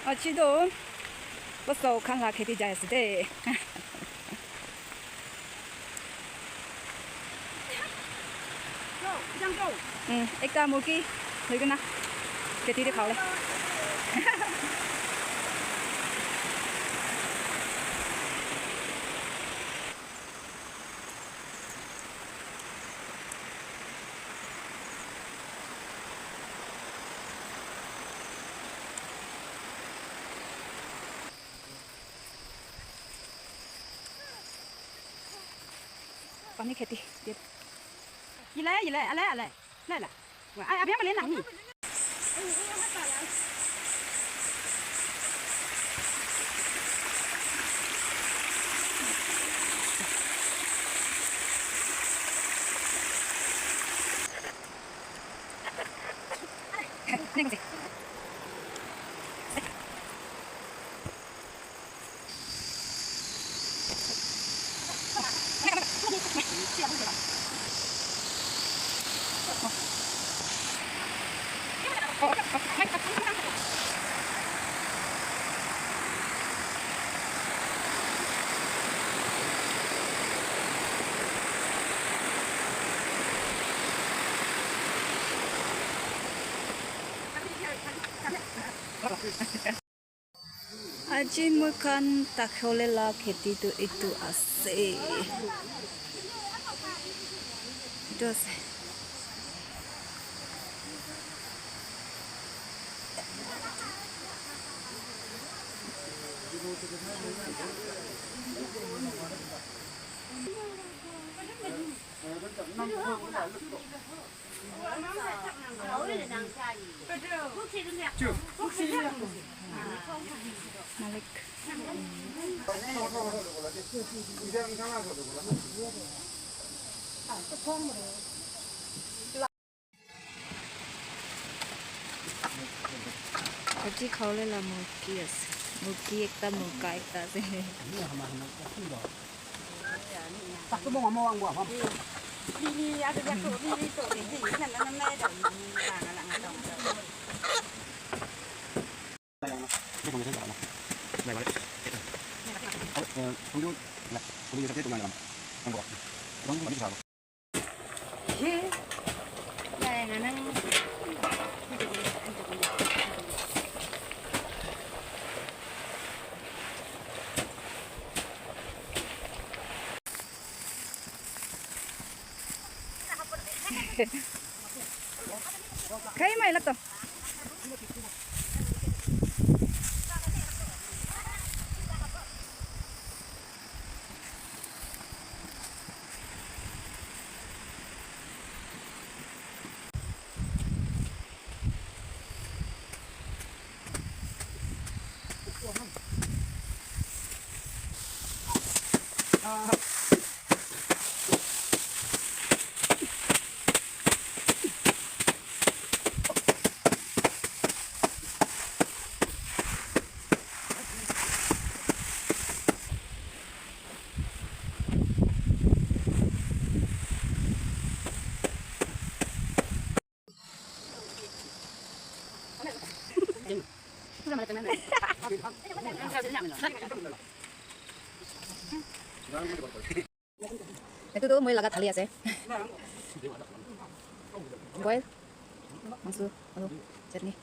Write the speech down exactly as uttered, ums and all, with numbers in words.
Aji toh bosok khan la kheti jai ase de. Hmm, ekta murgi loi kena kheti te khawole. Pani kheti. Yile, yile, ale, ale. Nai la. Wa, ai, abia malen nang ni. Aji moi khan ta khawole la kheti tu etu ase. Etu ase. Malik. Aji khawole la murgi ase. Murgi ekta, murga ekta ase. Kai mai la to. Etu tu moi laga thali ase. Boil. Mangso aru chutney.